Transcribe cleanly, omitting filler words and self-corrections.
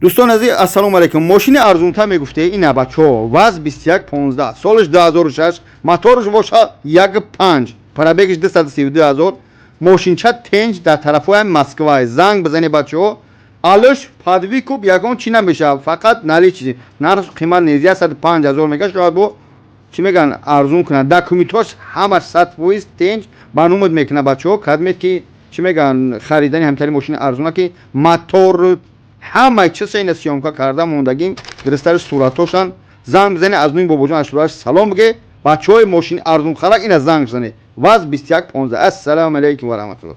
Дӯстон азиз, ассалому алайкум. Мошини арзунтар мегуфте ина, бачаҳо, ВАЗ 2115, солаш 2006, моторш боша 1,5, пробег иш 232 ҳазор. Мошинча тенҷ, дар тарафҳои Москва. Занг бизане, бачаҳо. Алш под выкуп, ягон чӣ намешавад, фақат наличный. Нарх қимат нест, 105 ҳазор мега, шояд бо чӣ меган арзун кунад. Документош ҳамаш 100% тенҷ, ба номуд мекунад, бачаҳо. Кадмед ки чӣ меган харидани ҳамтари мошини арзуна, ки мотор ҳамаи чиза ина съёмка карда мондагим, дурустари суратошан. Занг бизане, аз нуи бобоҷон ашураш салом биге. Бачаҳои мошини арзунхарак, ина занг бизане, ВАЗ 2115. Ассалому алайкум ва раҳматуллоҳ.